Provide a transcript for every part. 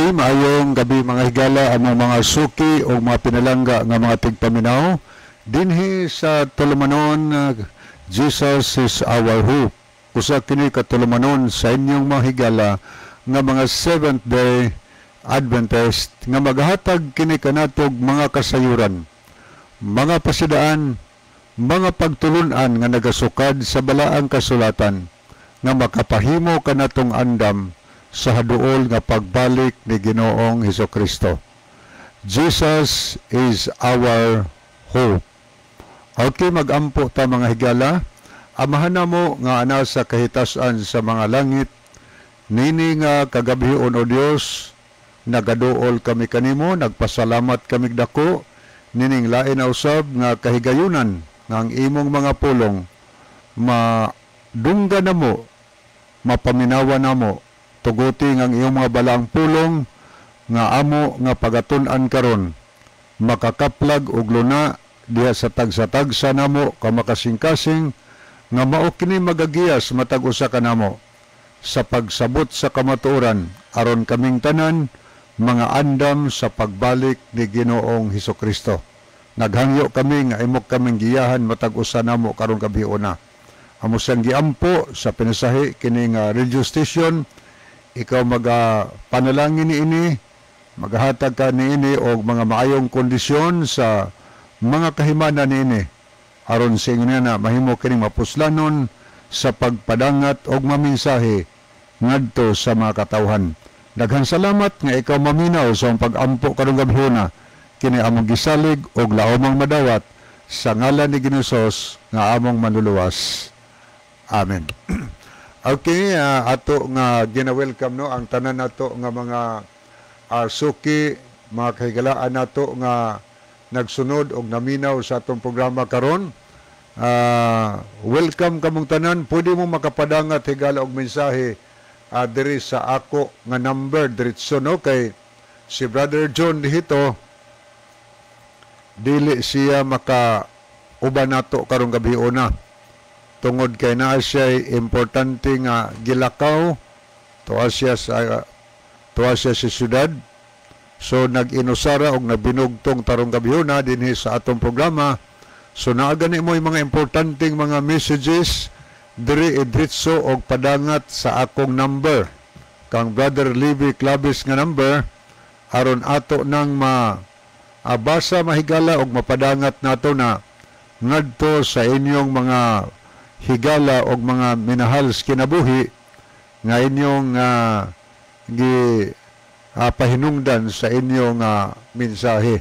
Okay, maayong gabi, mga higala, among mga suki o mga pinalangga nga mga tigpaminaw dinhi sa tulumanon, Jesus is Our Hope. Usa kini ka tulumanon sa inyong mga higala nga mga Seventh Day Adventist nga maghatag kini kanatog mga kasayuran, mga pasidaan, mga pagtulunan nga nagasukad sa Balaang Kasulatan nga makapahimo kanatong andam sa haduol nga pagbalik ni Ginoong Hesus Kristo. Jesus is our hope. Okay, magampo ta, mga higala. Amahan namo nga ana sa kahitasan sa mga langit, nini nga kagabhion, O Dios, nagaduol kami kanimo, nagpasalamat kami dako nining lain na usab nga kahigayunan nga ang imong mga pulong madungga namo, mapaminawa namo. Tuguti nga ang iyong mga balaang pulong nga amo nga pagatun-an karon makakaplag og luna diha sa tagsa-tagsa namo ka makasingkasing, nga mao kini magagiyas matag usa kanamo sa pagsabot sa kamatuoran, aron kaming tanan mga andam sa pagbalik ni Ginoong Hesus Kristo. Naghangyo kami nga imo kaming giyahan matag usa namo karong gabiuna. Amo sang giampo sa pinasahi kini nga radio station, ikaw maga panalangin niini, magahatag ka niini og mga maayong kondisyon sa mga kahimana niini, aron sa ingon na mahimo kining mapuslanon sa pagpadangat og maminsahe ngadto sa mga katawhan. Daghang salamat nga ikaw maminaw sa among pag-ampo karong gabhona. Kini among gisalig og laomang madawat sa ngalan ni Ginoong Hesus nga among Manluluwas. Amen. Okay, ato nga gina-welcome, no, ang tanan nato nga mga suki, mga kahigalaan nato nga nagsunod og naminaw sa atong programa karon. Welcome kamong tanan. Pwede mo makapadangat, higala, og mensahe diri sa ako nga number diretso, no, kay si Brother John dihito dili siya maka uban nato karong gabi una tungod kay naa siya importante nga gilakaw, tuwa siya sa syudad. So nag-inusara og nabinugtong tarong gabi una dinhi sa atong programa. So naa gani mo yung mga importanteng mga messages diri, idritso og padangat sa akong number, kang Brother Levi Clavis nga number, aron ato nang ma abasa, mahigala, og mapadangat nato na ngadto sa inyong mga higala og mga minahal sa kinabuhi nga inyong gi pahinungdan sa inyong mensahe.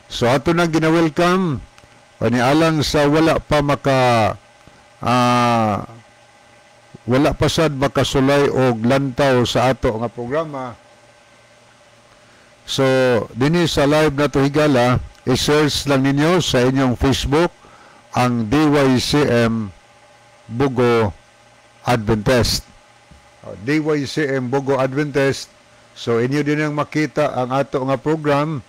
So ato nang gina-welcome ani alang sa wala pa sad makasulay og lantaw sa ato nga programa. So dinhi sa live na to, higala, i-search lang ninyo sa inyong Facebook ang DYCM Bogo Adventist. O, DYCM Bogo Adventist. So inyo din ang makita ang ato nga program.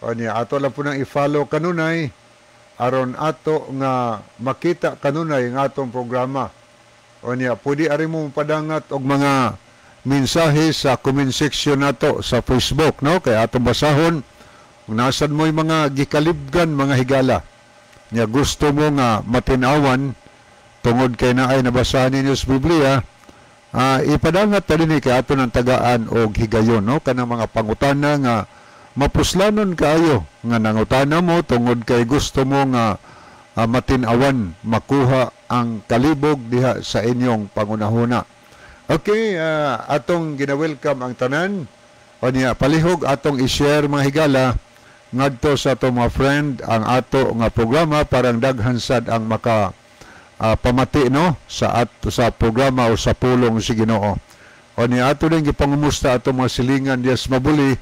O niya, ato lang po nang i-follow kanunay aron ato nga makita kanunay ang atong programa. O niya, pwede ari mo padangat og mga mensahe sa comment section nato sa Facebook, no, kay atong basahon kung nasan mo yung mga gikalibgan, mga higala, nya gusto mo nga matinawan tungod kay naay nabasahan ninyo sa Biblia, ipadangat ta dinhi kay ato ng tagaan og higayon, no, kanang mga pangutana nga mapuslanon kaayo nga nangutana mo tungod kay gusto mo nga matinawan, makuha ang kalibog diha sa inyong pangunahuna. Okay, atong gina-welcome ang tanan. O niya, palihog atong i-share, mga higala, ngadto sa atong mga friend ang ato nga programa parang daghan sad ang maka pamati, no, sa programa o sa pulong si Ginoo. O niya, ato din gipangumusta atong mga silingan diya sa Mabuli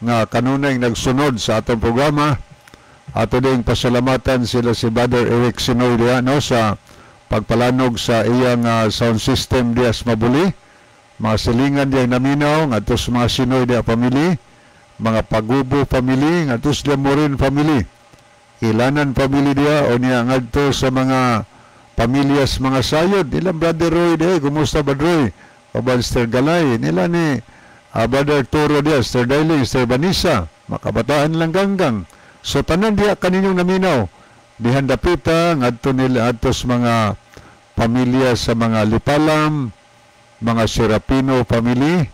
nga kanunay nagsunod sa atong programa. Ato din pasalamatan sila si Brother Eric Sinoy diha, no, sa pagpalanog sa iyang sound system diya sa Mabuli. Mga silingan diya naminaw ngadto sa mga Sinoy diya family, mga Pagubo family, ngadto sa Morin family, Ilanan family diya, o niya ngadto sa mga pamilyas mga sayod nila Brother Roy diya. Kumusta ba, Roy? Obanster Galay nila ni Brother Turo diya, Sister Daily, Sister Vanessa, makabataan lang ganggang. So tanan diya kaninyong naminaw, dihan dapita, ngadto nila adtos mga pamilya sa mga Lipalam, mga Serapino family.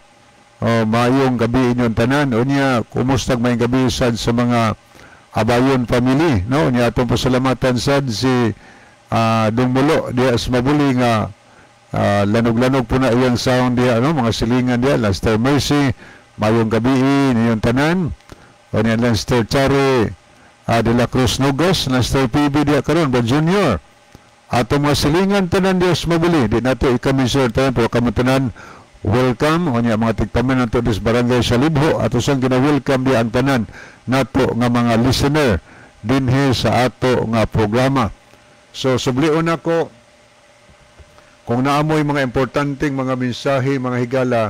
Oh, maayong gabi inyong tanan. Unya, kumustag maayong gabi sad sa mga Abayon family, no? Unya atong pasalamatan sad si Dong Mulo diya sa Mabuli nga lanog-lanog po na iyang sound diya, no? Mga silingan diya, Sister Mercy, maayong gabi ninyong tanan. Unya lang Sister Chari de la Cruz Nogos, Sister PB diya karon, ba Junior. Ato mga silingan tanan diya sa Mabuli, di nato i-commission tanan, pero kamo tanan welcome. Unya mga tigpaminaw nato dis Barangay Salibho, ato sang gina-welcome diya ang tanan nato nga mga listener dinhi sa ato nga programa. So sublion nako kung naamoy mga importanteng mga mensahe, mga higala,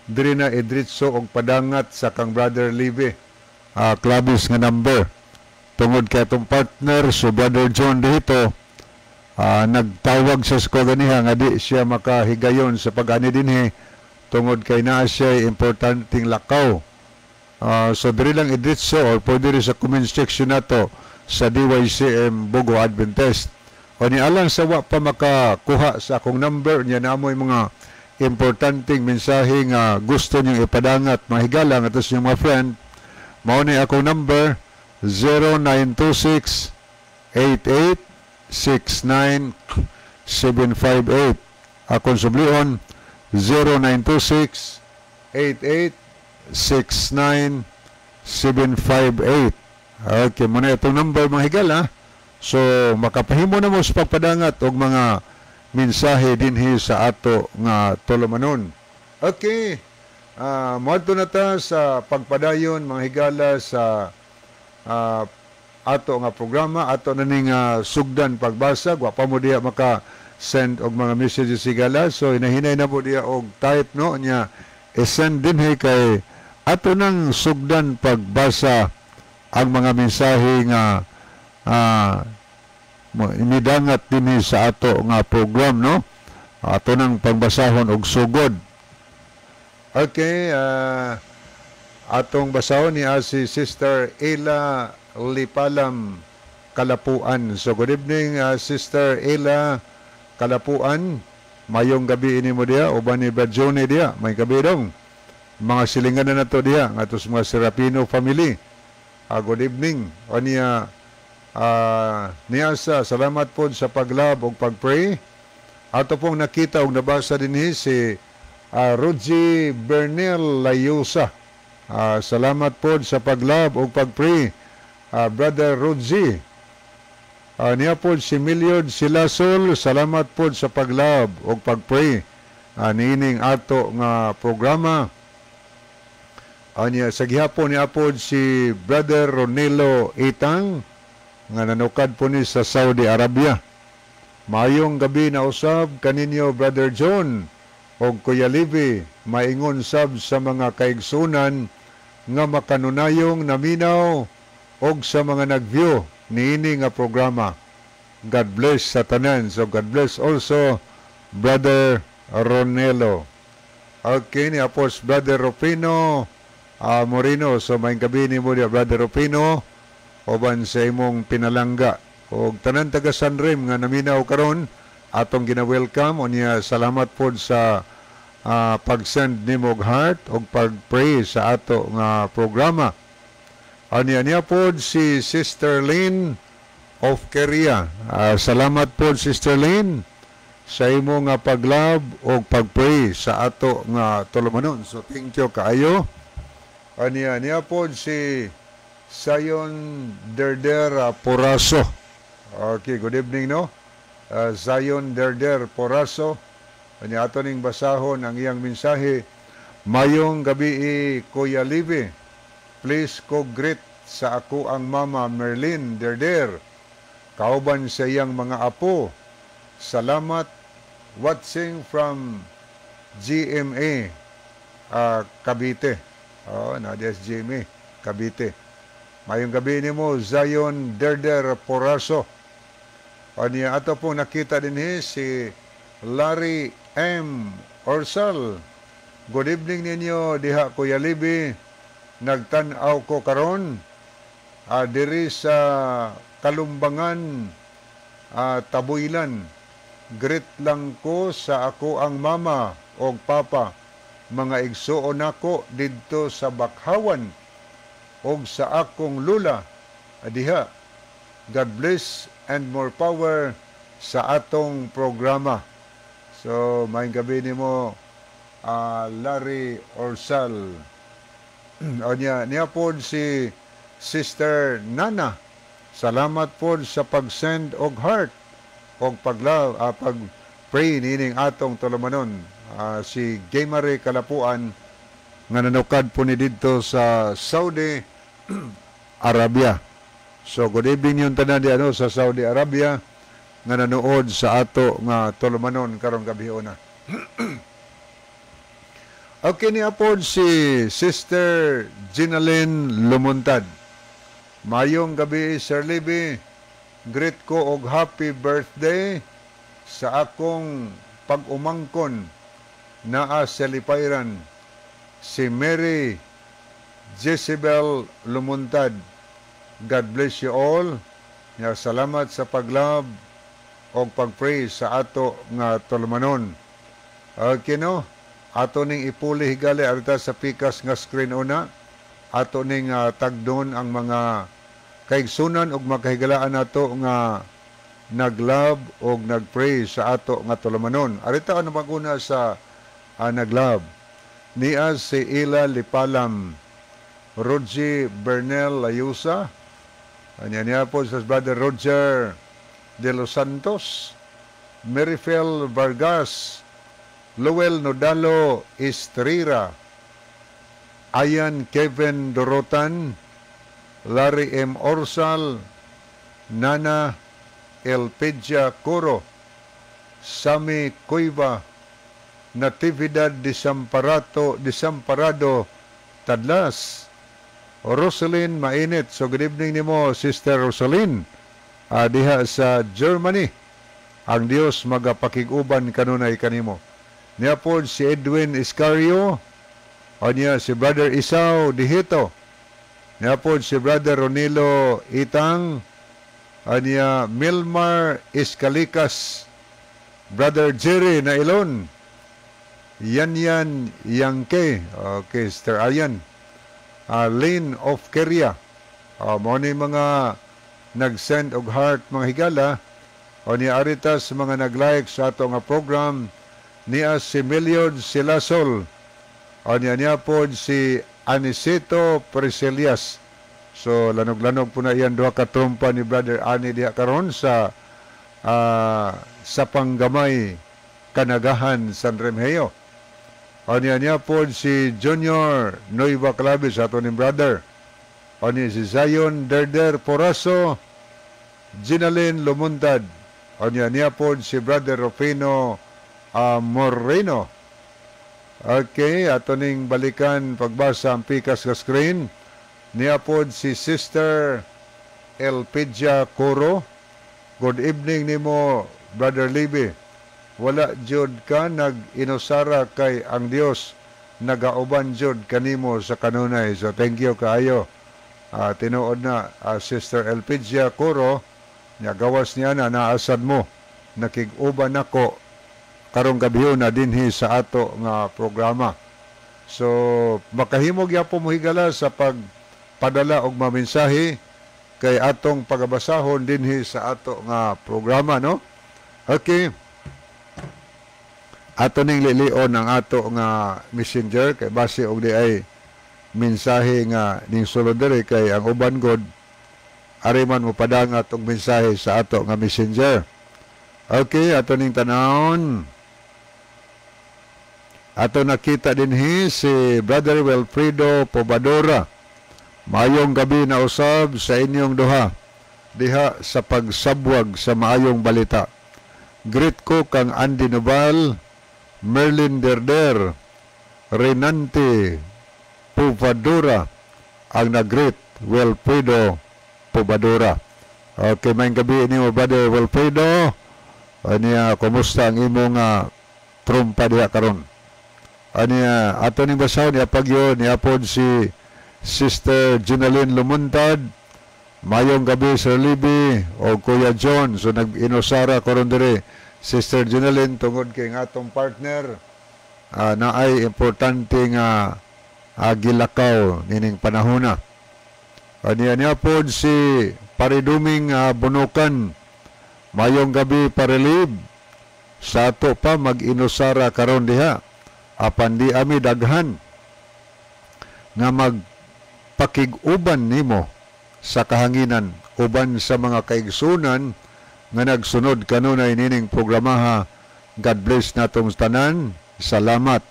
diri na idritso og padangat sa kang Brother Live Clavis nga number tungod kay atong partner so Brother John dito nagtawag sa eskwela ganiha nga di siya makahigayon sa pag-ani dinhi tungod kay naa siya importanteng lakaw. So diri lang idritso or pwede rin sa comment section nato sa DYCM Bogo Adventist. O ni alang sa wa pa makakuha sa akong number niya, naamoy mga importanteng mensahe nga gusto niyong ipadangat, mga higala, nga sa inyong mga friend, mao ni akong number 0926 88 69 758. Akong sublion, 0926 88 69 758. Okay, muna itong number, mga higala. So, makapahimo na mo sa pagpadangat og mga mensahe dinhi sa ato nga tulumanon. Okay. Moadto na ta sa pagpadayon, mga higala, sa ato nga programa. Ato na ning sugdan pagbasa. Wa pa mo diha maka send og mga messages, higala, so hinahinay na po diha og type, no, nya i-send dinhi kay ato nang sugdan pagbasa ang mga mensahe nga midangat dinhi sa ato nga program, no, ato nang pagbasahon og sugod. Okay, atong basahon ni si Sister Ella Lipalam Kalapuan. So good evening, Sister Ella Kalapuan. Mayong gabi ini mo diha uban ni Brad Johnny diha. May gabi dong. Mga silingan na nato diha ngadto sa mga Serapino family. Good evening. O niya niya sa salamat po sa pag-love ug pag-pray. Ato pong nakita ug nabasa dinhi si Rogie Bernel Layusa. Salamat po sa pag-love ug pag-pray, Brother Rogie. Niya po si Milyod Silasol, salamat po sa pag-love ug pag-pray niining ato nga programa. Niya, sa gihapon niya po si Brother Ronelo Itang nga nanukad po ni sa Saudi Arabia. Mayong gabi na usab kaninyo, Brother John og Kuya Livi, maingon sab sa mga kaigsunan nga makanunayong naminaw og sa mga nag-view niini nga programa. God bless sa tanan. So God bless also, Brother Ronelo. Okay, ni Apos Brother Rufino Moreno. So may gabi ni mo diya, Brother Rufino, uban sa imong pinalangga. Og tanan taga Sanrem nga naminaw karon, atong gina-welcome. Unya salamat pod sa pag-send nimo og heart og pag-pray sa ato nga programa. Anya niya pod si Sister Lynn of Korea. Salamat pod, Sister Lynn, sa imo nga pag-love o pag-pray sa ato nga tulumanon. So thank you kaayo. Anya niya pod si Zion Derder Poraso. Okay, good evening, no. Zion Derder Poraso. Anya ato ning basahon ang iyang mensahe. Mayong gabi, Kuya Livi. Please ko greet sa ako ang mama Merlin Derder kauban sa iyang mga apo. Salamat, watching from GMA Cavite. Oh, na GMA Cavite. Mayong gabi nimo, Zion Derder Poraso. O niya ato po nakita din si Larry M. Orsal. Good evening ninyo diha, Kuya Libi. Nagtan-aw ko karon diri sa Kalumbangan, Tabuilan. Greet lang ko sa ako ang mama og papa, mga igsuon nako didto sa Bakhawan og sa akong lula diha. God bless and more power sa atong programa. So, maayong gabi nimo, Larry Orsal. O niya, niya po si Sister Nana. Salamat po sa pag-send og heart og pag-love, pag-pray nining atong tulumanon. Si Gaymare Kalapuan nga nanukad po ni didto sa Saudi Arabia. So good evening yung tanan di ano sa Saudi Arabia nga nanood sa ato nga tulumanon karong gabi una. Okay, ni apod si Sister Ginalyn Lumuntad. Mayong gabi, Sir Libby. Greet ko og happy birthday sa akong pag-umangkon naa sa Lipayran, si Mary Jezebel Lumuntad. God bless you all. Ya, salamat sa pag-love og pag-pray sa ato nga tulumanon. Okay, no? Ato ning ipuli, higala, arita sa pikas nga screen una. Ato ning tagdon ang mga kaigsunan og makahigalaan nato nga nag-love og nag-pray sa ato nga tulumanon. Arita ano maguna sa nag-love. Niya si Ila Lipalam, Rogie Bernel Layusa, anya niya po sa Brother Roger de los Santos, Merifel Vargas, Lowell Nodalo Estrera, Ayan Kevin Dorotan, Larry M. Orsal, Nana Elpedia Coro, Sami Cueva, Natividad Desamparato, Desamparado Tadlas, Rosalyn Mainit. So good evening nimo, Sister Rosalyn, diha sa Germany. Ang Dios magapakig-uban kanunay kanimo. Niya po si Edwin Iscario, o niya si Brother Isao Dihito. Niya po si Brother Ronilo Itang, anya Milmar Escalikas, Brother Jerry Nailon, Yan Yan Yangke, okay, Sister Ayan, Lane of Keria. Mo ni mga nag-send og heart, mga higala, o ni Aritas mga nag-like sa ato nga program, niya si Meliod Silasol, o niya niya po si Aniceto Priscilias. So lanog-lanog po na iyan duha ka trumpa ni Brother Ani diha karon sa Panggamay, Kanagahan, San Remigio. O niya niya po si Junior Nueva Clavis, ato ni brother. O niya si Zion Derder Poraso, Ginalyn Lumuntad. O niya niya po si Brother Rufino Moreno. Okay, ato ning balikan pagbasa ang pikas nga screen. Niya po si Sister Elpidia Coro. Good evening nimo, Brother Libby. Wala jud ka nag-inusara kay ang Dios nagauban jud kanimo sa kanunay. So thank you kaayo. Tinuod na, Sister Elpidia Coro, nya gawas niya na naasad mo nakig-uban nako karong gabi na dinhi sa ato nga programa. So makahimo gyapon mo, higala, sa pagpadala og mga mensahe kay atong pagabasahon dinhi sa ato nga programa, no? Okay. Ato ning lilion ang ato nga Messenger kay base og di ay mensahe nga ning sulod diri kay ang uban god ari man mo padangat og mensahe sa ato nga Messenger. Okay, ato ning tanawon. Ato nakita dinhi si Brother Wilfredo Pobadora. Maayong gabi na usab sa inyong duha diha sa pagsabwag sa maayong balita. Greet ko kang Andy Noval, Merlin Derder, Renante Povadora, ang nag-greet, Wilfredo Pobadora. Okay, maayong gabi nimo, Brother Wilfredo. Aniya, kumusta ang imong trumpa diha karon? Aniya ato ning basahon niya pagyo niya pod si Sister Ginaline Lumuntad. Mayong gabi, Sir Libby o Kuya John. So nag-inusara ko ron diri, Sister Ginaline, tungod kay nga atong partner na ay importante nga gilakaw nining panahona. Aniya niya pod si Pariduming Bunukan. Mayong gabi, Parilib. Sa ato pa mag-inusara karon diha. Apan di ami daghan nga magpakig-uban nimo sa kahanginan uban sa mga kaigsunan nga nagsunod kanunay nining programaha. God bless natong tanan. Salamat.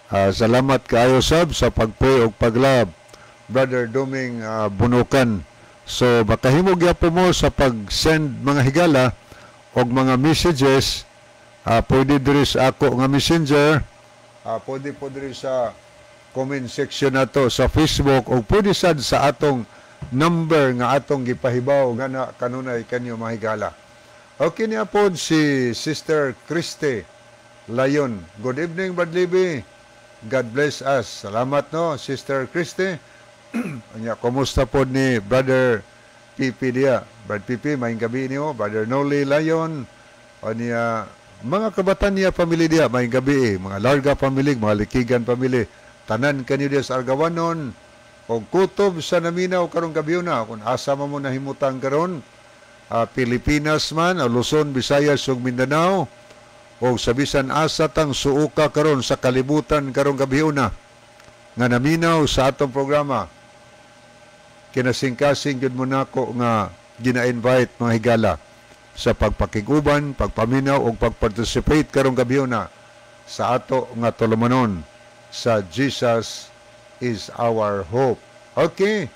Salamat kaayo sab sa pag-pray ug pag-love, Brother Duming Bunukan. So makahimo gyapon mo sa pag-send, mga higala, og mga messages. Pwede diri sa ako nga Messenger, pwede po diri sa comment section nato sa Facebook o pwede sad sa atong number nga atong gipahibaw nga na kanunay kanyo, mga higala. Okay, niya po si Sister Christy Layon. Good evening, Brad Libby. God bless us. Salamat no, Sister Christy. Anya, kumusta po ni Brother Pipi diya? Brad Pipi, maayong gabi niyo. Brother Noli Layon. Anya, mga Kabatanya family diya, maayong gabi eh. Mga Larga family, mga Likigan family. Tanan kanyo diya sa Argawanon. O kutob sa naminaw karong gabi na kung asa man mo nahimutang karon, Pilipinas man o Luzon, Visayas ug Mindanao o sa bisan asa tang suoka karon sa kalibutan karong gabi na nga naminaw sa atong programa, kinasingkasing gyud mo nako nga gina-invite, mga higala, sa pagpakiguban, pagpaminaw ug pagparticipate karong gabi na sa ato nga tulumanon sa Jesus is Our Hope. Okay.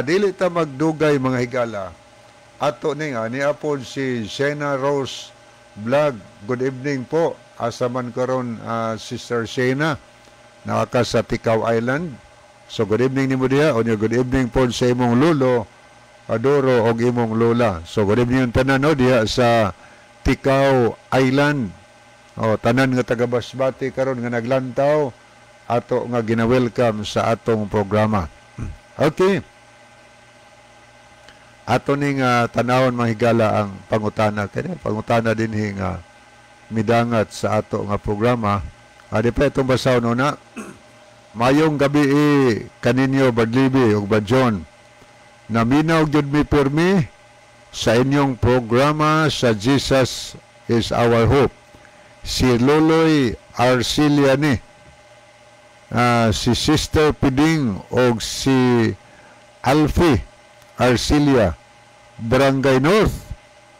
Dili ta magdugay, mga higala. Ato ning niya pod si Shena Rose Vlog. Good evening po. Asa man karon, Sister Shena? Naa ka sa Ticao Island. So good evening nimo diha. O good evening po sa imong lolo Adoro og imong lola. So good evening tanan no diha sa Ticao Island. O tanan nga taga Basbate karon nga naglantaw, ato nga gina-welcome sa atong programa. Okay. Ato ning tanawon, mga higala, ang pangutana kani pangutana dinhi nga midangat sa ato nga programa. Adi pa itong basahon una. Mayong gabi kaninyo, Badlibi ug Brad John. Naminaw gyud mi pirmi sa inyong programa sa Jesus is Our Hope. Si Loloy Arcilia ni si Sister Piding og si Alfie Arcilia, Barangay North,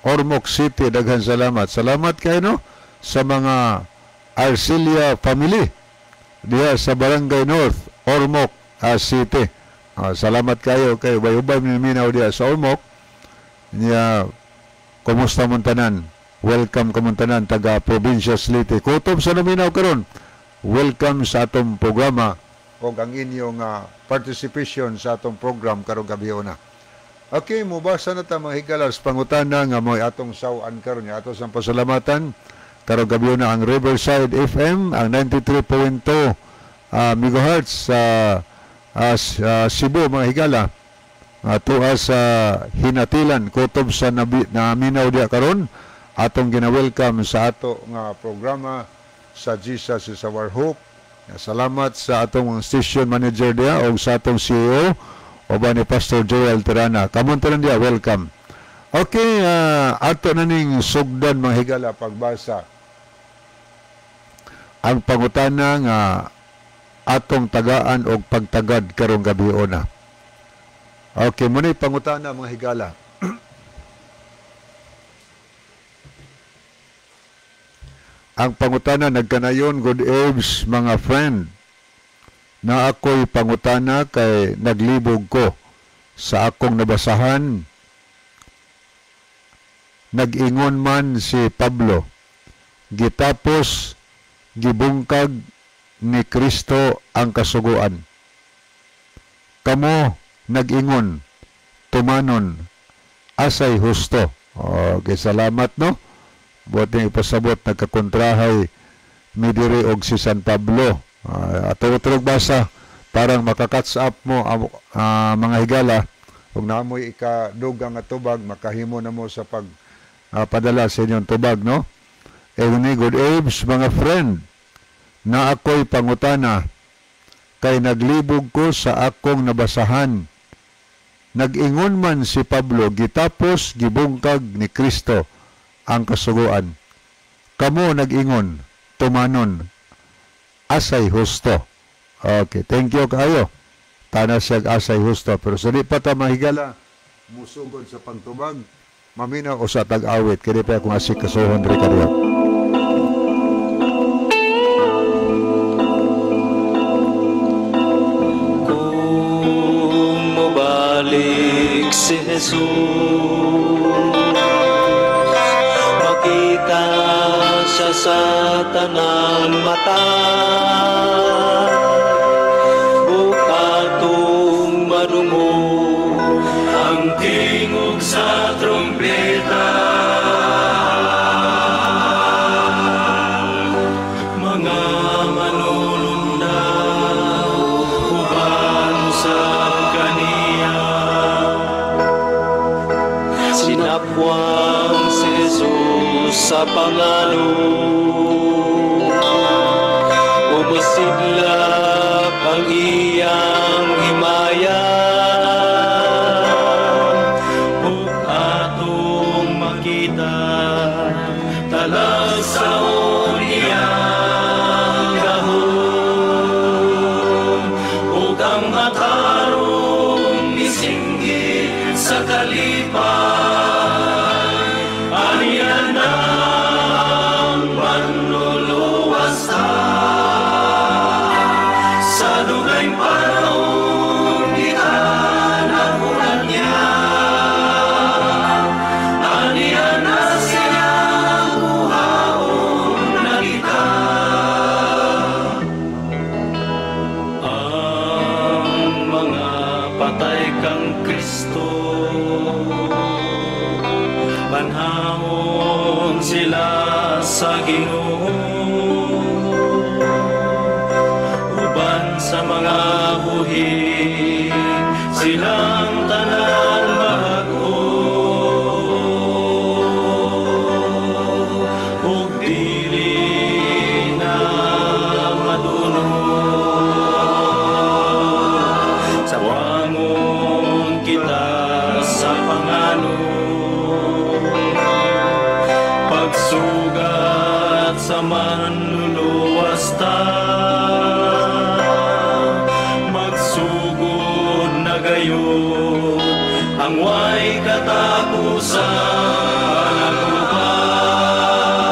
Ormoc City. Daghan salamat. Salamat kayo no sa mga Arcilia family diha sa Barangay North, Ormoc City. Salamat kayo kay ubay-ubay minaw diha sa Ormoc. Niya, kumusta mong tanan? Welcome kamong tanan taga probinsya Leyte. Kutob sa naminaw karon. Welcome sa atong programa og ang inyong participation sa atong program karong gabi na. Okay, mubasa na ta, mga higala, sa pangutana nga mo'y atong saw-an karon. Ato sang pasalamatan karong gabi na ang Riverside FM, ang 93.2 megahertz sa Cebu, mga higala. Tuwa sa Hinatilan, kutob sa naminaw diya karon, atong gina-welcome sa ato nga programa sa Jesus is Our Hope. Salamat sa atong station manager diya o sa atong CEO uban ni Pastor Joel Tirana. Kamon tanan diya, welcome. Okay, ato na ning sugdan, mga higala, pagbasa ang pangutana nga atong tagaan og pagtagad karong gabi una. Okay, muna pangutana, mga higala. Ang pangutana nagkanayon: Good eves, mga friend. Na ako'y pangutana kay naglibog ko sa akong nabasahan. Nag-ingon man si Pablo, gitapos gibungkag ni Kristo ang kasuguan. Kamo nag-ingon, tumanon, asay husto. Okay, salamat no. Buhat ipasabot nagkakontrahay midiri og si San Pablo. Ato basa parang maka-catch up mo mga higala ug naamoy ikadugang nga tubag, makahimo na mo sa pag padala sa inyong tubag, no? Ni good Aves, mga friend, na ako'y pangutana kay naglibog ko sa akong nabasahan. Nag-ingon man si Pablo, gitapos gibungkag ni Kristo ang kasuguan. Kamo nag-ingon, tumanon, asay husto. Okay, thank you kaayo. Tana siya asay husto. Pero sa di pa ta mahigala, musugod sa pagtubag, maminaw o sa tag-awit. Kaya pa akong asikasuhon rin kaniya. Kung mobalik si Jesus, makita siya sa tanang mata. Bukatong madungog ang tingog sa trumpeta, mga manulunda uban sa kaniya. Sinapwang si Jesus sa pangalo, umusidlak ang iyang himaya. Ug atong makita talagsaon iyang gahom, ug ang matarong misinggit sa kalipay. Aniya ng manluluwas ta sa dugay panahon kita nagulat niya. Aniya na siya buhaon na kita. Ang mga patay kang Kristo, panahon sila sa Ginoo. Uban sa mga buhi, silang tanan bag-o. Ug dili na madunong. Sawangon kita sa pangano, pagsugat sa manluluwas ta. Magsugod na gayon ang way katapusan.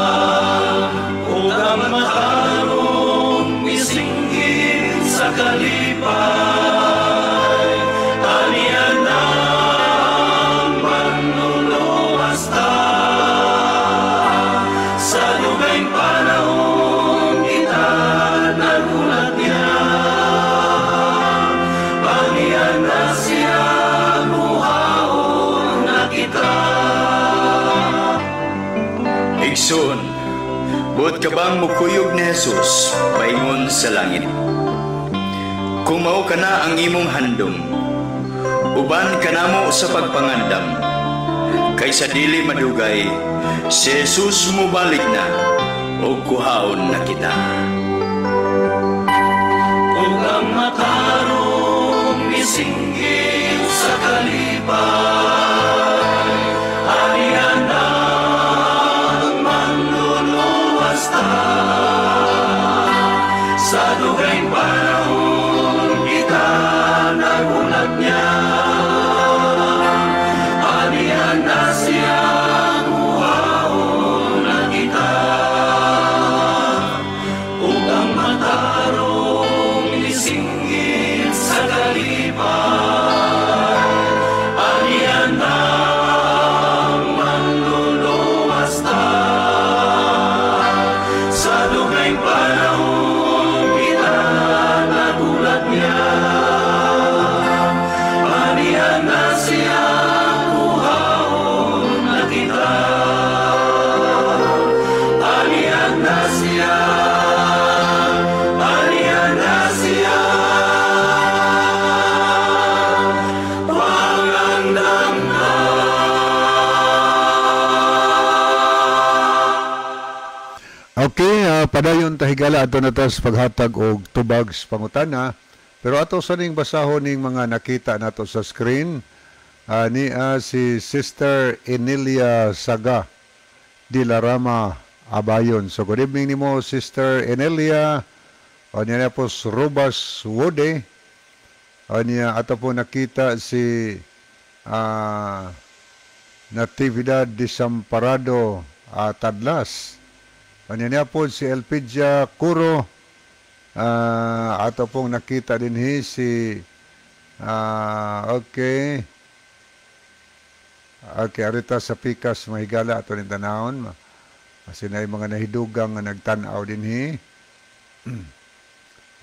Panaguban ug ang matarong misinggit sa kalipay. Aniya ng manluluwas ta sa dugay panahon kita nagulat niya. Aniya na siya buhaon na kita. Igsoon, buot ka bang mukuyog ni Jesus paingon sa langit? Kung mao ka na ang imong handom, uban ka namo sa pagpangandam. Kaysa dili madugay, si Jesus mubalik na o kuhaon na kita. Ug ang matarong misinggit sa kalipay, aniya ng manluluwas ta. Sa dugay panahon kita nagulat niya. Aniya na siya buhaon na kita. Ug ang matarong misinggit sa kalipay, aniya Okay, padayon ta, higala, ato na ta sa paghatag og tubag sa pangutana. Pero ato sa ning basahon ning mga nakita nato sa screen ni si Sister Emilia Saga de la Rama Abayon. So good evening nimo, Sister Enelia. O niya na po si Rubas Wode. O niya ato po nakita si Natividad Desamparado Tadlas. O niya niya po si Elpidia Curo. Ato pong nakita din hi si okay. Okay, arita sa pikas, mga higala, ato ning tanawon. Kasi na mga nahidugang nga nagtan-aw din hi.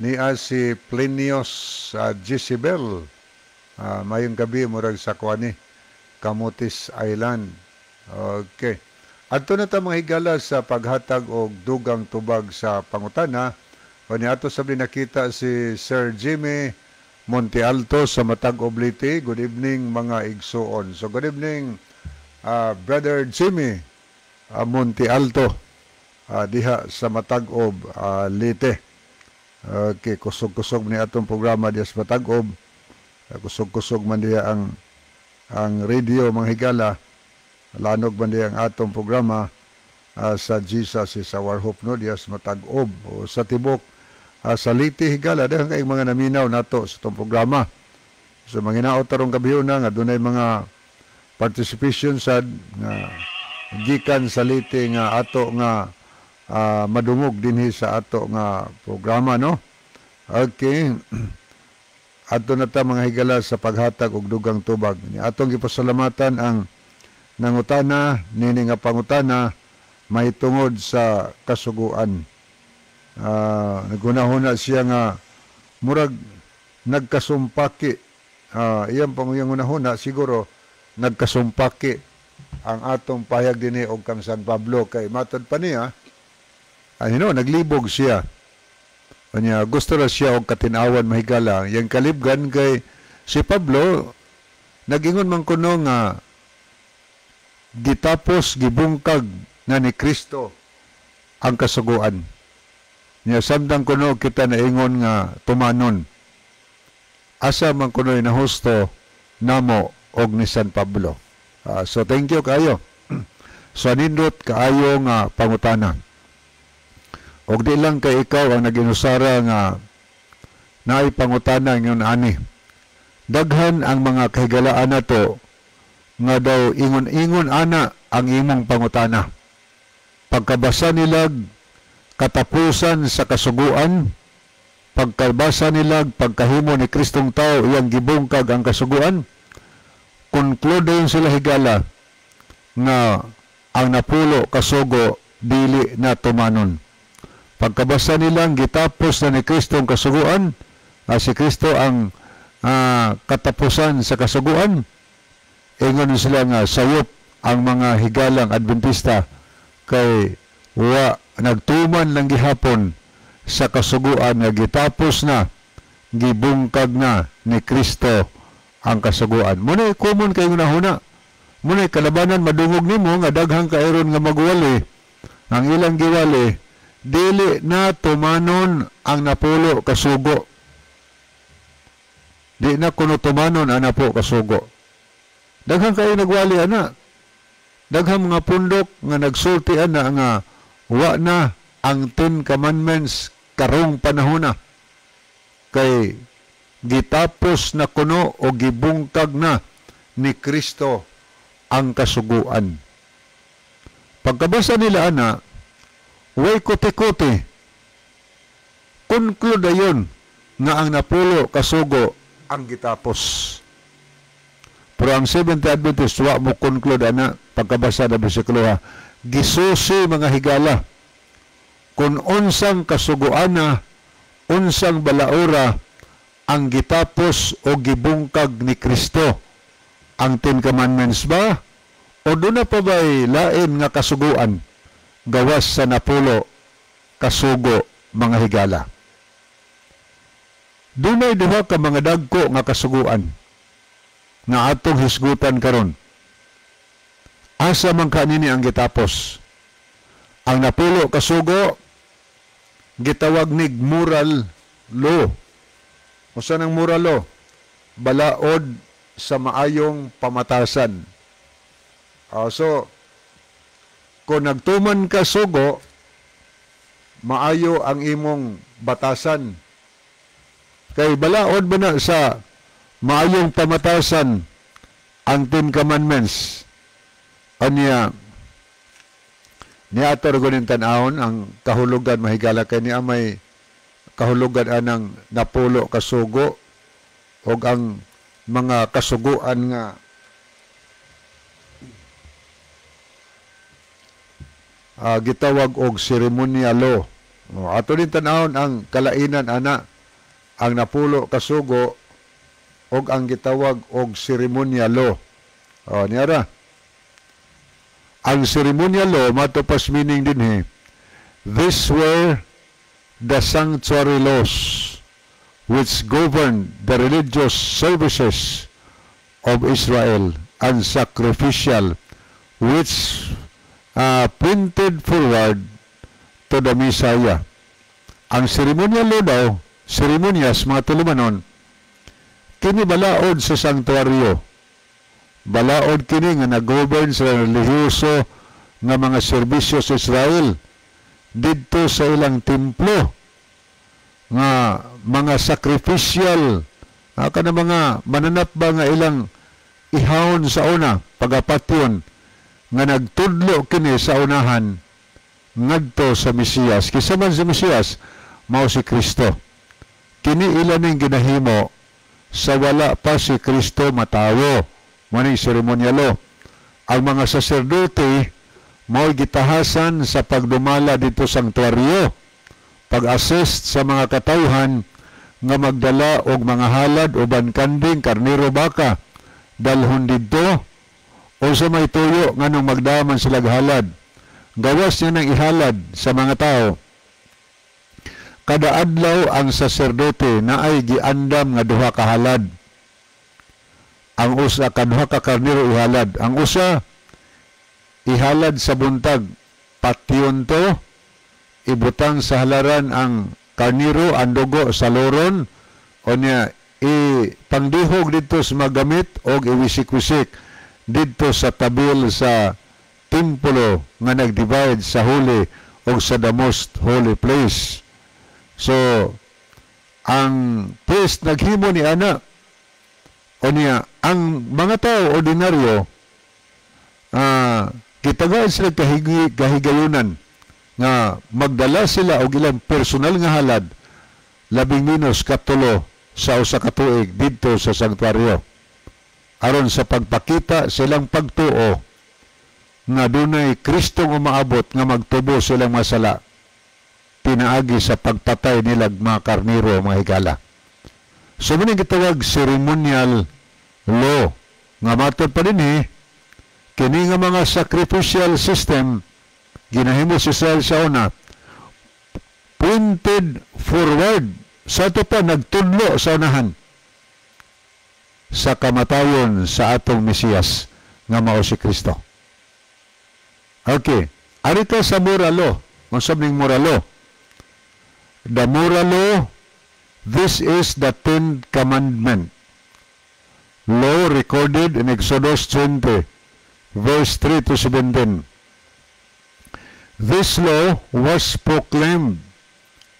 Niya si Plinius Jezebel. Mayong gabi, murag sa kuani Camotes Island. Okay. Adto na ta, mga higala, sa paghatag og dugang tubag sa pangutana. O ni ato sabi nakita si Sir Jimmy Monte Alto sa Matag-ob, Leyte. Good evening, mga igsuon. So good evening, Brother Jimmy Monte Alto diha sa Matag-ob, Leyte. Okay, kusog-kusog ni atong programa diha sa Matag-ob. Kusog-kusog man diha ang radio, mga higala. Lanog man diha ang atong programa sa Jesus is Our Hope, no, diha sa Matag-ob o sa tibok sa Leyte, higala, daghan kayong mga naminaw nato sa atong programa. So manginaot tarong gabi na nga dunay mga participation sad nga gikan sa Leyte nga ato nga madungog dinhi sa ato nga programa, no. Okay. Adto na ta, mga higala, sa paghatag og dugang tubag. Ni atong gipasalamatan ang nangutana nini nga pangutana mahitungod sa kasuguan. Naghunahuna siya nga murag nagkasumpaki. Iyang panguyang hunahuna siguro nagkasumpaki ang atong pahayag dinhi og kang San Pablo kay matod pa niya ano, naglibog siya. Kanya gusto ra siya og katinawan, mahigala. Yang kalibgan kay si Pablo nagingon man kuno nga gitapos, gibungkag na ni Kristo ang kasuguan. Nya samtang kuno kita naingon nga tumanon, asa man kuno'y nahusto namo og ni San Pablo? So thank you kayo. So nindot kaayo nga pangutana. Og di lang kay ikaw ang naginusara nga naay pangutana ngayon ani. Daghan ang mga kahigalaan nato nga daw ingon-ingon ana ang imong pangutana. Pagkabasa nilag katapusan sa kasuguan, pagkabasa nilag pagkahimo ni Kristong tao iyang gibungkag ang kasuguan, conclude sila, higala, nga ang napulo kasugo dili na tumanon. Pagkabasa nilang gitapos na ni Kristo ang kasuguan, si Kristo ang katapusan sa kasuguan, ingon sila nga sayop ang mga higalang Adventista kay wa nagtuman lang gihapon sa kasuguan nga gitapos na, gibungkag na ni Kristo ang kasuguan. Muna common kay hunahuna. Muna kalabanan madungog nimo nga daghang kairon nga magwali ang ilang giwali, dili na tumanon ang napulo kasugo. Di na kuno tumanon ang napulo kasugo. Daghang kayo nagwali ana. Daghang mga pundok nga nagsulti ana nga wa na ang Ten Commandments karong panahona. Kay gitapos na kuno o gibungkag na ni Kristo ang kasuguan. Pagkabasa nila ana, way kote-kote, conclude ayon nga ang napulo kasugo ang gitapos. Pero ang Seventh Adventist wa mo conclude ana pagkabasa na bersikulo ha. Gisusi, mga higala, kung unsang kasuguana, unsang balaura ang gitapos o gibungkag ni Kristo. Ang Ten Commandments ba? O doon na pa ba'y lain nga kasuguan gawas sa napulo kasugo, mga higala? Dunay duha ka mga dagko nga kasuguan nga atong hisgutan karon. Asa man kanini ang gitapos? Ang napulo kasugo gitawag nig moral law. Usa nang moral law? Balaod sa maayong pamatasan. So, kung nagtuman ka sugo, maayo ang imong batasan. Kay balaod ba na sa maayong pamatasan ang 10 Commandments? Anya, niato ra gunin tan-awon ang kahulugan, mahigala, kay niya may kahulugan anang napulo kasugo og ang mga kasuguan nga gitawag og ceremonial law. O, ato din tan-awon ang kalainan ana, ang napulo kasugo og ang gitawag og ceremonial law. O, niara. Ang ceremonial law, mato pas meaning dinhi, these were the sanctuary laws which governed the religious services of Israel and sacrificial which pointed forward to the Messiah. Ang ceremonial law daw, seremonyas, mga tulumanon, kini balaod sa sanktuaryo. Balaod kini nga nag-govern sa relihiyoso nga mga serbisyo sa Israel didto sa ilang templo nga mga sacrificial kana mga mananap ba nga ilang ihawon sa una pagapatyon nga nagtudlo kini sa unahan ngadto sa Mesiyas. Kinsa man sa Mesiyas? Mao si Kristo. Kini ila ning ginahimo sa wala pa si Kristo matawo. Mao ning ceremonial law. Ang mga saserdote mao'y gitahasan sa pagdumala didto sa sanktuaryo, pag-assist sa mga katawhan nga magdala og mga halad uban kanding, karnero, baka, dalhon didto o sa may tuyo nganong magdaman sila halad. Gawas niya ng ihalad sa mga tao. Kada adlaw ang saserdote naay giandam nga duha ka halad. Ang usa ka duha ka karnero ihalad. Ang usa ihalad sa buntag, patyon to, ibutang sa halaran ang karnero, ang dugo sa loron, o niya ipangdihog didto sa magamit og iwisik-wisik didto sa tabil sa templo nga nag-divide sa holy og sa the most holy place. So, ang priest naghimo ni ana. O niya, ang mga tao ordinaryo, gitagaan sila kahigayunan nga magdala sila og ilang personal nga halad labing minus katulo sa usa ka tuig didto sa sanktuaryo aron sa pagpakita silang pagtuo nga dunay Kristong umaabot nga magtubo silang masala pinaagi sa pagpatay nilag mga karniro, mga higala. So, mao gitawag ceremonial law nga matod pa dinhi, kini nga mga sacrificial system ginahimo sa Israel sa una pointed forward sa ato pa, nagtudlo sa unahan sa kamatayon sa atong Mesiyas nga mao si Kristo. Okay. Ari ka sa moral law. Unsa ning moral law? The moral law, this is the Ten Commandment law recorded in Exodus 20, verse 3 to 17. This law was proclaimed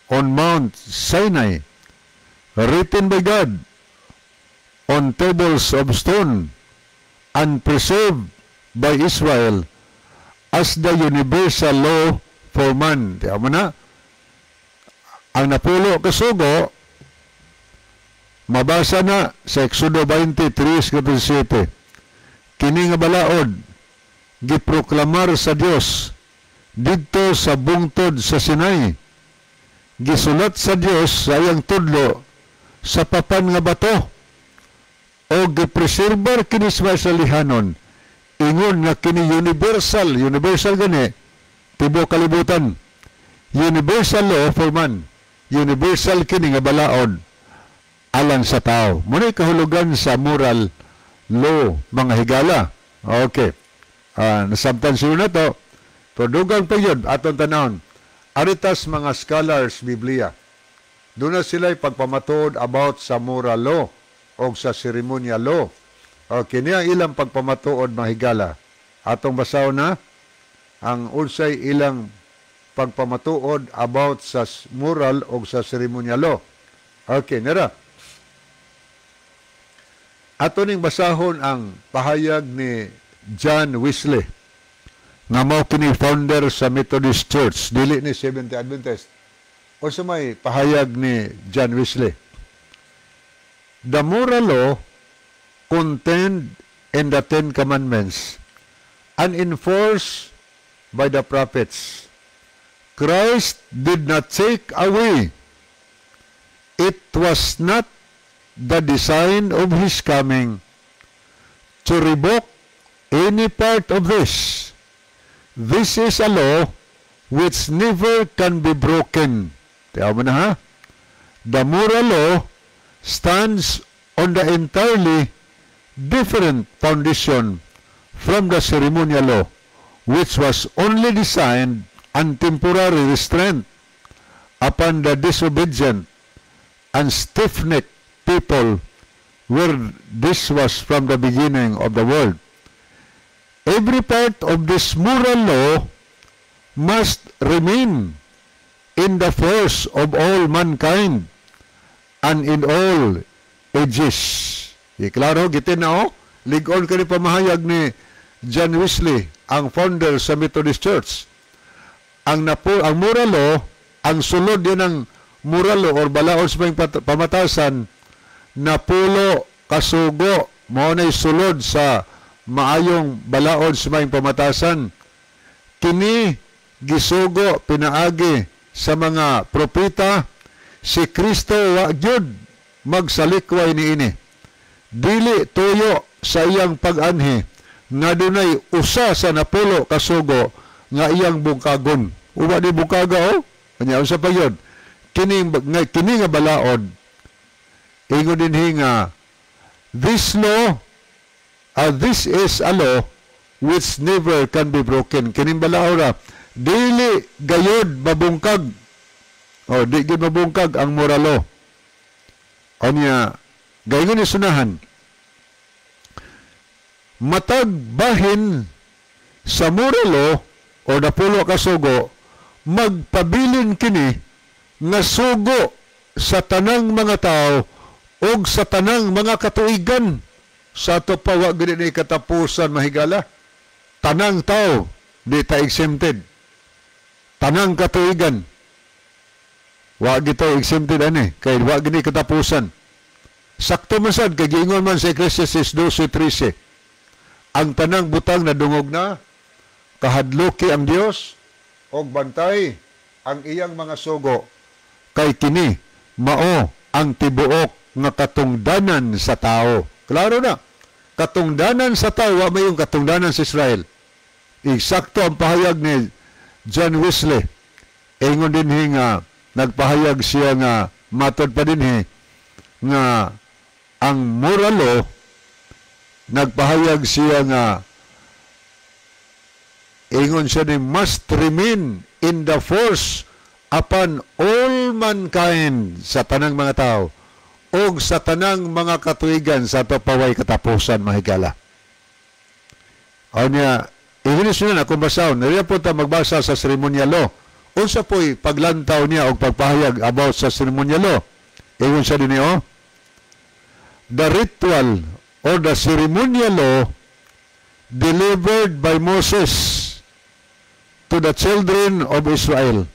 on Mount Sinai, written by God on tables of stone, and preserved by Israel as the universal law for man. Tiyan mo na, ang napulo kasugo, mabasa na sa Exodo 23:7. Kini nga balaod, giproklamar sa Dios didto sa bungtod sa Sinai. Gisulat sa Dios sa iyang tudlo sa papan nga bato o gipreserbar kini sa lihanon ingon nga kini universal, universal gani, tibuok kalibutan, universal law for man, universal kini nga balaod alang sa tao. Muna kahulugan sa moral law, mga higala. Okay, nasabtan siguro na to. Pero dugang pa yun, atong tanawon. Aritas mga scholars Biblia. Doon na sila'y pagpamatuod about sa moral law o sa ceremonial law. Okay, niya ilang pagpamatuod, mahigala. Atong basahon na ang unsay ilang pagpamatuod about sa moral o sa ceremonial law. Okay, nira. Ato ning basahon ang pahayag ni John Wesley nga mao kini founder sa Methodist Church, dili ni Seventh-day Adventist. O sa may pahayag ni John Wesley: "The moral law contained in the Ten Commandments and enforced by the prophets, Christ did not take away. It was not the design of His coming to revoke any part of this. This is a law which never can be broken." Tiyaw mo na ha? "The moral law stands on the entirely different foundation from the ceremonial law, which was only designed and temporary restraint upon the disobedient and stiff-necked people, where this was from the beginning of the world. Every part of this moral law must remain in the force of all mankind and in all ages." Di klaro, gitin na oh. Ligon kani pamahayag ni John Wesley, ang founder sa Methodist Church. Ang moral law, ang sulod yun ng moral law or balaod sa mga pamatasan, 10 kasugo, mao na'y sulod sa maayong balaod sa mga pamatasan. Kini gisugo pinaagi sa mga propeta, si Kristo wa gyud magsalikway niini. Dili tuyo sa iyang pag-anhi nga dunay usa sa 10 kasugo nga iyang bungkagon. Uwa di bungkaga oh. Kanya unsa pa yun? Kini nga balaod, ingon dinhi nga this is a law which never can be broken. Kining balaod ra, dili gayod mabungkag. O di gyud mabungkag ang moral law. Anya gayon ni sunahan, matag bahin sa moral law o 10 kasugo, magpabilin kini nga sugo sa tanang mga tao og sa tanang mga katuigan. Sa ato pa, wa gid ni katapusan, mahigala. Tanang tao, di ta exempted, tanang katuigan, wa gito exempted ani kay wa gini katapusan. Sakto man sad kay giingon man sa Ecclesiastes 12:13, ang tanang butang nadungog na, kahadluki ang Dios og bantay ang iyang mga sugo, kay kini mao ang tibuok nga katungdanan sa tao. Klaro na. Katungdanan sa tao, wa may yung katungdanan sa Israel. Eksakto ang pahayag ni John Wesley. Ingon din nga nagpahayag siya nga matod pa din nga ang moral law, nagpahayag siya nga ingon siya ni must remain in the force upon all mankind, sa tanang mga tao og sa tanang mga katuigan, sa ato paway katapusan, mahigala. Anya, ingon siya na kung basahon, nariya po ta magbasa sa ceremonial law. Unsa po'y paglantaw niya og pagpahayag about sa ceremonial law? Ingon siya din oh, "The ritual or the ceremonial law delivered by Moses to the children of Israel,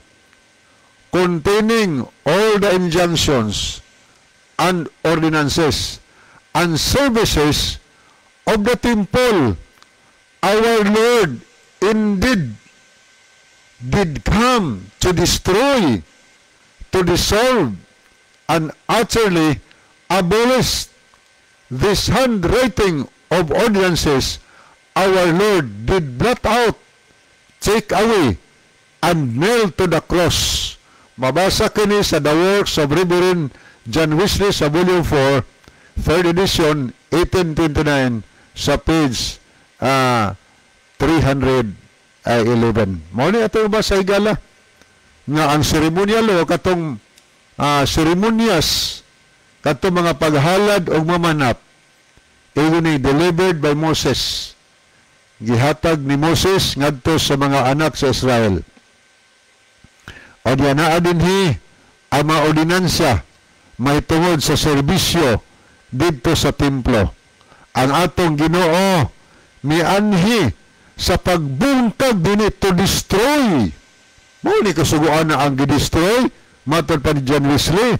containing all the injunctions and ordinances and services of the temple, our Lord indeed did come to destroy, to dissolve, and utterly abolish. This handwriting of ordinances our Lord did blot out, take away, and nail to the cross." Mabasa kini sa The Works of Reverend John Wesley sa Volume 4, 3rd edition, 1829, sa page 327. 11. Mao ni ato ba sa higala nga ang seremonyal o katong seremonyas, katong mga paghalad og mamanap, ingon ni delivered by Moses, gihatag ni Moses ngadto sa mga anak sa Israel. O diya naa dinhi ang mga ordinansa may tungod sa serbisyo didto sa templo. Ang atong Ginoo mianhi sa pagbungkag dinhi, to destroy. Mao ni kasuguan na ang gi-destroy matod pa ni John Wesley.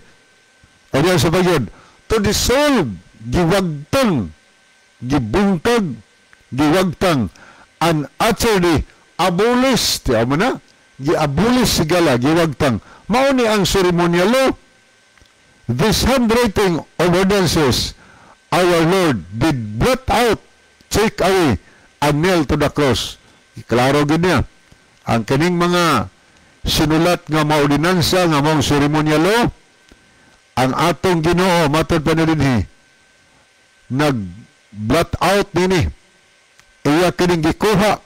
O diya sa bagyon, to dissolve, giwagtang, gibungkag, giwagtang, and utterly abolish. Tiyaw mo na, giabolish sigala, giwagtang. Mao ni ang ceremonial law. This handwriting of ordinances our Lord did blot out, take away, and nail to the cross. Klaro gid niya. Ang kining mga sinulat nga mga ordinansa nga mong ceremonial law, ang atong Ginoo matod pa na dinhi nag blot out nini, iya kining gikuha,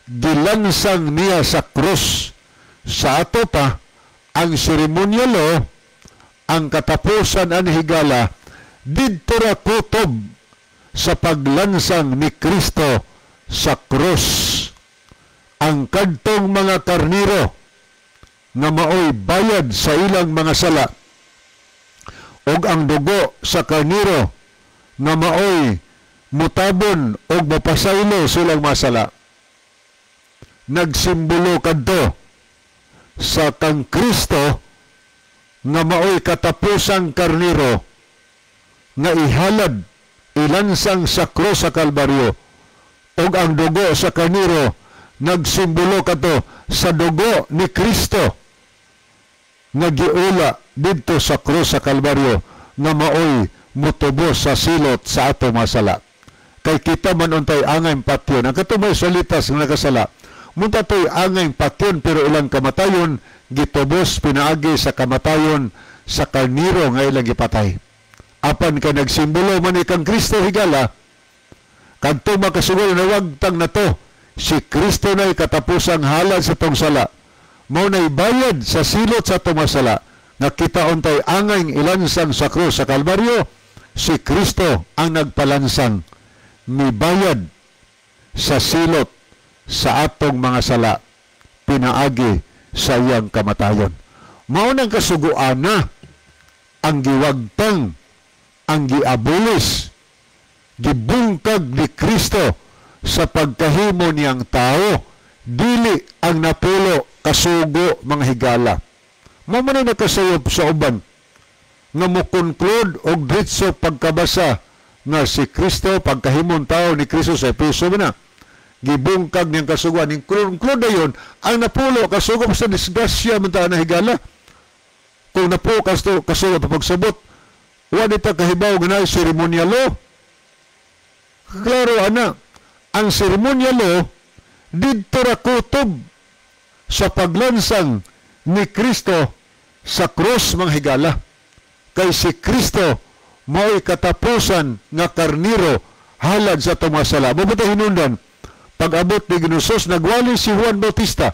gilansang niya sa krus. Sa ato pa ang seremonyal law, ang katapusan ang higala didto ra kutob sa paglansang ni Kristo sa krus. Ang kadtong mga karniro nga maoy bayad sa ilang mga sala ug ang dugo sa karniro nga maoy mutabon og mapasaylo silang masala, nagsimbolo kadto sa kang Kristo nga maoy katapusang karniro nga ihalad, ilansang sa krus sa Kalbaryo, ug ang dugo sa karniro nagsimbolo kadto sa dugo ni Kristo nga giula didto sa krus sa Kalbaryo nga maoy mutubos sa silot sa ato masala. Kay kita man untay angay patyon. Ang katong mga Israelitas nga nakasala, munta to'y angay patyon, pero ilang kamatayon gitubos pinaagi sa kamatayon sa karniro nga ilang gipatay. Apan kay nagsimbolo man ni kang Kristo, higala, kadto makasugod nawagtang na to, si Kristo na'y katapusang halad sa tong sala. Mao na'y bayad sa silot sa atong masala nga kita untay angay ilansang sa krus sa Kalbaryo. Si Kristo ang nagpalansang, mibayad sa silot sa atong mga sala pinaagi sa iyang kamatayon. Mao nang kasuguan na ang giwagtang, ang giabulis, gibungkag ni Kristo sa pagkahimo niyang tao, dili ang napulo kasugo, mga higala. Mao man ay nakasayop sa uban nga mo conclude og diretso pagkabasa nga si Kristo, pagkahimong tao ni Kristo sa Epeso man na, gibungkag niyang kasuguan. Conclude na yun ang napulo kasugo sa disgrasya man ta na, higala. Kung napulo kasugo pa pagsabot, wa nita kahibaw nga naay ceremonial law. Klaro ana, ang ceremonial law didto ra kutob sa paglansang ni Kristo sa krus, mga higala. Kay si Kristo mao'y katapusan nga karniro halad sa tumasala. Mabuti hinundan, pag-abot ni Ginosos, nagwali si Juan Bautista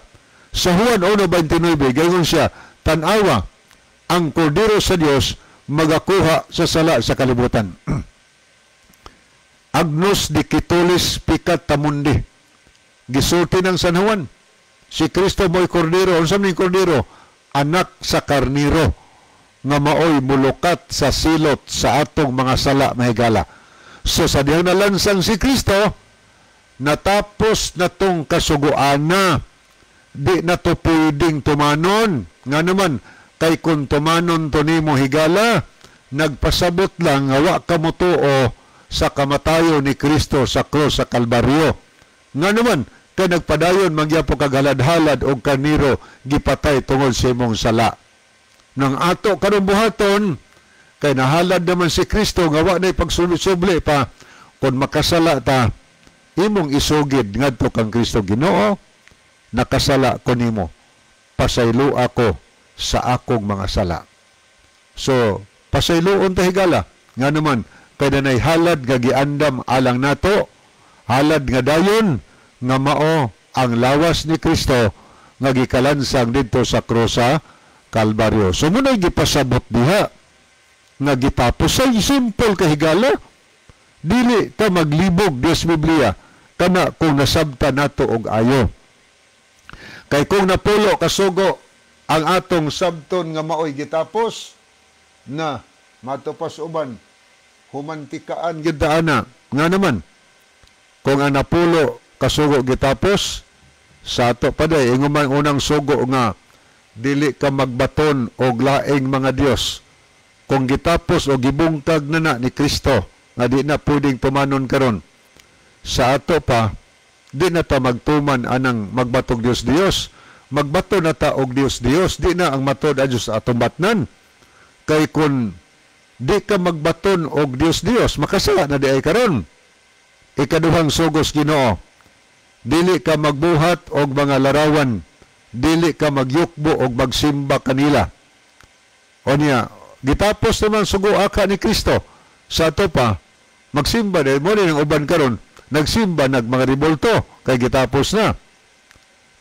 sa Juan 1:29, gayon siya, "Tanawa ang kordero sa Dios magakuha sa sala sa kalibutan." Agnus dicitolis peccata mundi. Gisulti ng San Juan, si Kristo mo'y kordero. Unsa man kordero? Anak sa karniro nga maoy mulukat sa silot sa atong mga sala, mahigala. So sa dihang nalansang si Kristo, natapos na tong kasuguan na di na to pwedeng tumanon. Nga naman, kay kung tumanon to nimo, higala, nagpasabot lang nga wa ka motuo sa kamatayon ni Kristo sa krus sa Kalbaryo. Nga naman, kay nagpadayon magyapon kag halad-halad og karniro gipatay tungod sa imong sala. Nang ato karong buhaton, kay nahalad naman si Kristo nga wa na'y pagsulubli pa, kung makasala ta, imong isugid ngadto kang Kristo, "Ginoo, nakasala ko nimo. Pasaylo ako sa akong mga sala." So, pasayloon ta, higala. Nga naman, kay nanay halad nga giandam alang nato, halad nga dayon nga mao Ang lawas ni Kristo nga gikalansang didto sa krus sa Kalbaryo. So muna'y gipasabot diha nga gitapos ay simple kahigala. Dili ta maglibog Dios Biblia kana kung nasabta nato og ayo. Kay kung napulo kasugo ang atong sabton nga maoy gitapos na matupas uban humantikaan gyud ta ana. Nga naman kung ang napulo kasugo gitapos sa ato pa day ingon man unang sugo nga dili ka magbaton og laing mga Dios, kung gitapos o gibungkag na na ni Kristo nga di na pwedeng tumanon karon sa ato pa, di na ta magtuman anang magbatog Dios Dios, magbato na ta og Dios Dios, di na ang matod a Dios atong batnan. Kay kung di ka magbaton og Dios Dios, makasala na di ay karon. Ikaduhang sugos Ginoo, dili ka magbuhat og mga larawan, dili ka magyukbo og magsimba kanila. O niya, gitapos naman sugo aka ni Kristo sa ato pa, magsimba din mo rin ang uban karon, nagsimba nag mga ribolto kay gitapos na.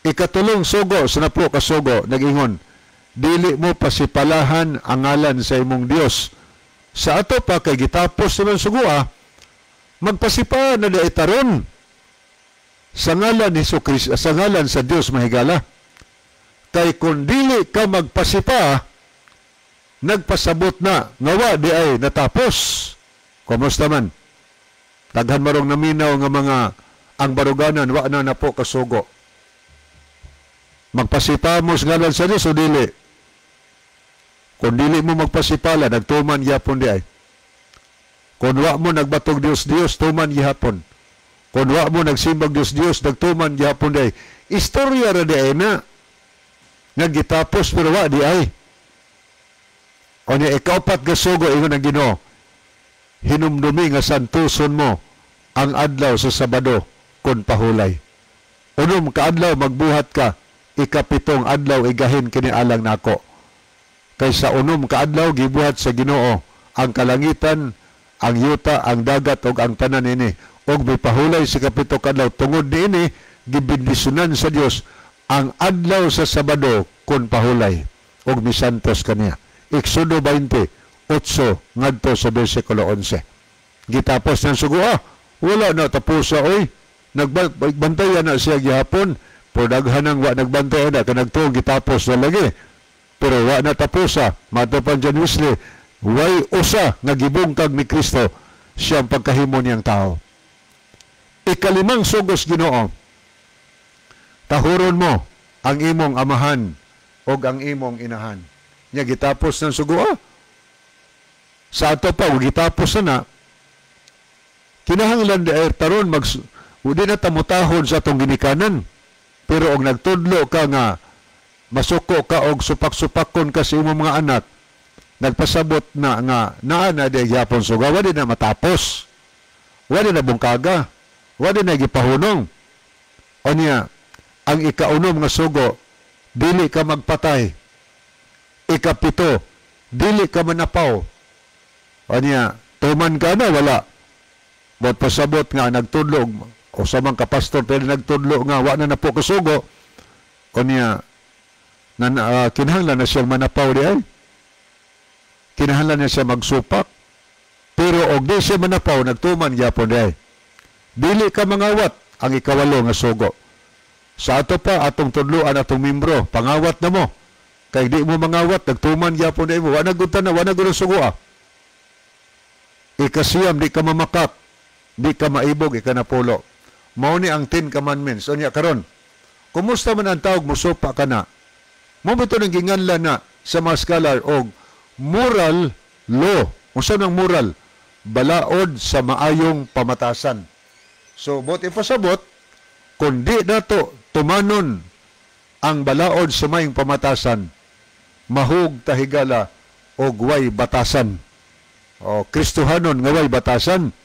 Ikatulong sugo sa napulo ka sugo nag-ingon, dili mo pasipalahan ang ngalan sa imong Dios. Sa ato pa kay gitapos naman sugoa, magpasipa na di taron sa ngalan ni Hesus, sa ngalan sa Dios mahigala. Kay kung dili ka magpasipa, nagpasabot na nga wa di ay natapos. Kumusta man? Daghan marong naminaw nga mga ang baruganan wa na napo kasugo. Magpasipa mo sa ngalan sa Dios o dili? Kung dili mo magpasipala, nagtuman gihapon di ay. Kung wa mo nagbatog Dios Dios, tuman gihapon. Kung wa mo nagsimbag Dios Dios, nagtuman gihapon di ay. Istorya ra di ay na. Nga gitapos pero wa di ay. O niya, ikaupat nga sugo ingon ang Ginoo, hinumdumi nga santuson mo ang adlaw sa Sabado kun pahulay. Unom ka adlaw magbuhat ka, ikapitong adlaw igahin kini alang nako. Kay sa unom ka adlaw gibuhat sa Ginoo ang kalangitan, ang yuta, ang dagat ug ang tanan ini. Ug mipahulay sa kapito ka adlaw tungod niini gibendisyonan sa Dios ang adlaw sa Sabado kun pahulay ug misantos kaniya. Exodo 20:8 ngadto sa bersikulo 11. Gitapos ng sugo, wala na tapusa oy. Nagbantayan na siya gihapon, pero daghan ang wa nagbantay na kanagtuo gitapos na lagi. Pero wa na tapusa, matupan John Wesley, way usa nga gibungkag ni Kristo siyang pagkahimo niyang tao. Ikalimang sugos Ginoo, tahuron mo ang imong amahan og ang imong inahan. Nya gitapos ng sugo, sa ato pa, gitapos na na, kinahanglan di ay taron, di na tamutahon sa atong ginikanan. Pero og nagtudlo ka nga, masuko ka og supak-supakon ka sa imong mga anak, nagpasabot na nga, naa na di gihapon suga, wadi na matapos, wadi na bungkaga, wadi na gipahunong. O niya, ang ikaunom nga sugo, dili ka magpatay. Ikapito, dili ka manapaw. O niya, tuman ka na, wala. Bot pasabot nga, nagtudlo, o sa mga kapastor, pero nagtudlo nga, wa na na po kasugo. O niya, kinahanglan na siyang manapaw di ay. Kinahanglan na siya magsupak. Pero og di siya manapaw, nagtuman gyapon di ay. Dili ka mangawat, ang ikawalo nga sugo. Sa ato pa, atong tudloan, atong membro, pangawat na mo. Kay di mo mangawat, nagtuman gyapon di mo. Wa na gud na, wa na gud sugo ah. Ikasiyam, di ka mamakak, di ka maibog, ikanapulo. Mao ni ang 10 Commandments. O niya, karon, kumusta man ang tawag, musupa ka na. Mo ba ito nang ginganla na sa mga scholar og moral law? Unsa nang moral? Balaod sa maayong pamatasan. So, bot ipasabot, kung di nato tumanon ang balaod sa maayong pamatasan, mahug tahigala og way batasan. O Kristohanon nga way batasan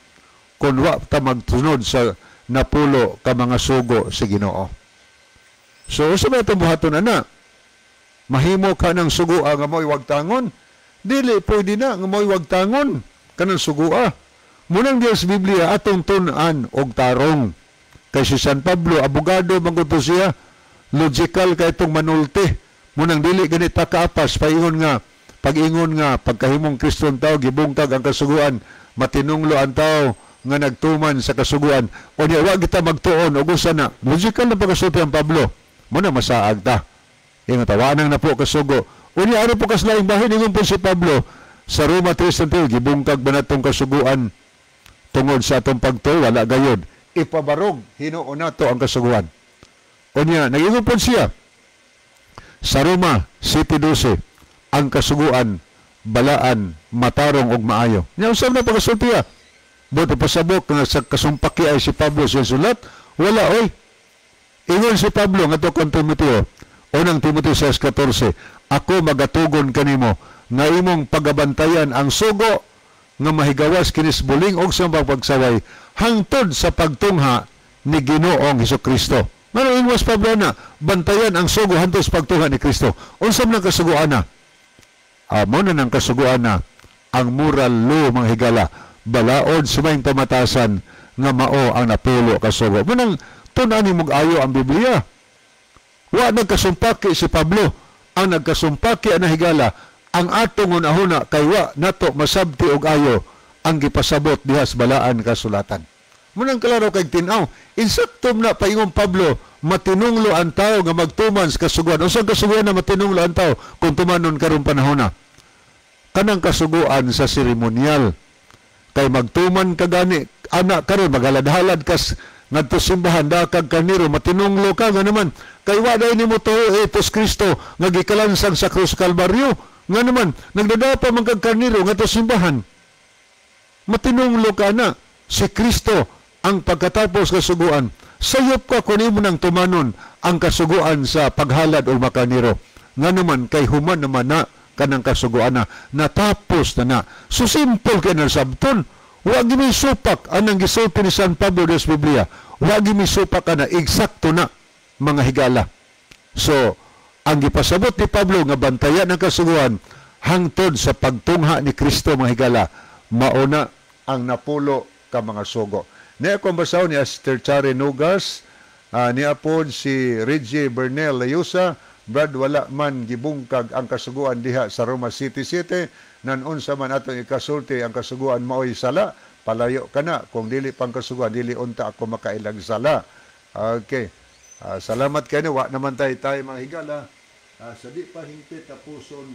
kung wa ta magtunod sa napulo ka mga sugo sa Ginoo. So usa ba itong buhaton ana? Mahimo ka ng sugoa nga mo'y wagtangon? Dili pwede na nga mo'y wagtangon kanang sugoa. Munang Dios Biblia atong tun-an og tarong. Kay si San Pablo, abogado man gud to siya, logical kay itong manulti. Munang dili ganit ta kaapas paingon nga pag-ingon nga pagkahimong Kriston tao gibungkag ang kasuguan, matinunglo ang tao nga nagtuman sa kasuguan. O niya wa kita magtuon og usa na. Logical na pagkasulti ang Pablo. Muna masaag ta. Ingon ta, wa nang na po kasugo. Unya ano po kaslaing bahin ingon po si Pablo sa Roma 3:21, gibungkag ba natong kasuguan tungod sa atong pagtuo? Wala gayod. Ipabarog hinuon nato ang kasuguan. Unya nag-ingon po siya sa Roma 7:12, ang kasuguan balaan, matarong ug maayo. Nya usab na pagkasulti ya. Buto pasabok nga sa kasumpaki ay si Pablo sa sulat, wala oy. Ingon si Pablo ngadto kang Timoteo, unang Timoteo 6:14, ako magatugon kanimo nga imong pagabantayan ang sugo nga mahigawas kinis buling og sa pagsaway hangtod sa pagtungha ni Ginoong Hesukristo. Ngano ingwas Pablo na bantayan ang sugo hangtod sa pagtungha ni Kristo? Unsa man ang kasuguan na? Amo na ng kasuguan na ang moral law, mga higala, balaod sa may pamatasan nga mao ang napulo kasugo. Munang tun-an nimog ayo ang Biblia. Wa nagkasumpaki si Pablo. Ang nagkasumpaki ang higala ang atong hunahuna kay wa nato masabti og ayo ang gipasabot diha sa balaan kasulatan. Munang klaro kay tin-aw, insakto na paingon Pablo, matinunglo ang tao nga magtuman sa kasuguan. Unsang kasuguan na matinunglo ang tao kung tumanon karon panahona? Kanang kasuguan sa seremonyal. Kay magtuman ka gani ana karon maghalad-halad kas ngadto simbahan dakag kaniro, matinunglo ka nga naman kay wa day nimo tuo Hesus Kristo nga gikalansang sa krus Kalbaryo. Nga naman nagdadapa man kag karniro ngadto simbahan, matinunglo ka na si Kristo ang pagkatapos kasuguan. Sayop ka kun imo nang tumanon ang kasuguan sa paghalad o makaniro. Nga naman kay human naman na kanang kasuguan na natapos na na. So simple kay nasabton. Wa gimi supak anang gisulti ni San Pablo sa Biblia. Wa gimi supak ana, eksakto na mga higala. So ang gipasabot ni Pablo nga bantayan ang kasuguan hangtod sa pagtungha ni Kristo, mga higala, mauna ang napulo ka mga sugo. Niya akong basahon ni Aster Chare Nugas, niya po si Reggie Bernel Layusa, Brad, wala man gibungkag ang kasuguan diha sa Roma City City, nanunsa man atong ikasulti ang kasuguan maoy sala, palayo ka na, kung dili pang kasuguan, dili unta ako makailang sala. Okay. Salamat kayo, wa naman tayo mga higala. Sa di pa hingpit tapuson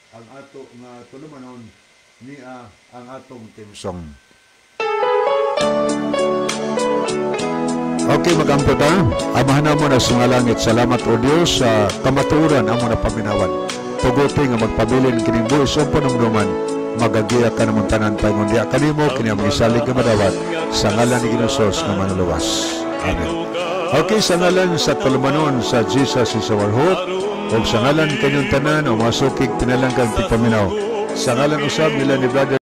ang ato nga tulumanon niya ang atong team song. Okay, magampo ta. Amahan mo na sa langit. Salamat o Diyos sa kamatuoran amo na paminawan. Tuguti nga magpabilin kining buhis o panumduman. Magagiya ka namang tanan paingon diya kanimo kini ang gisalig nga madawat sa ngalan ni Ginoo Jesus nga manuluwas. Amen. Okay, sa ngalan sa tulumanon sa Jesus is our hope, ug sa ngalan kanyong tanan o masukig pinalanggang tigpaminaw. Sa ngalan usab nila ni Brother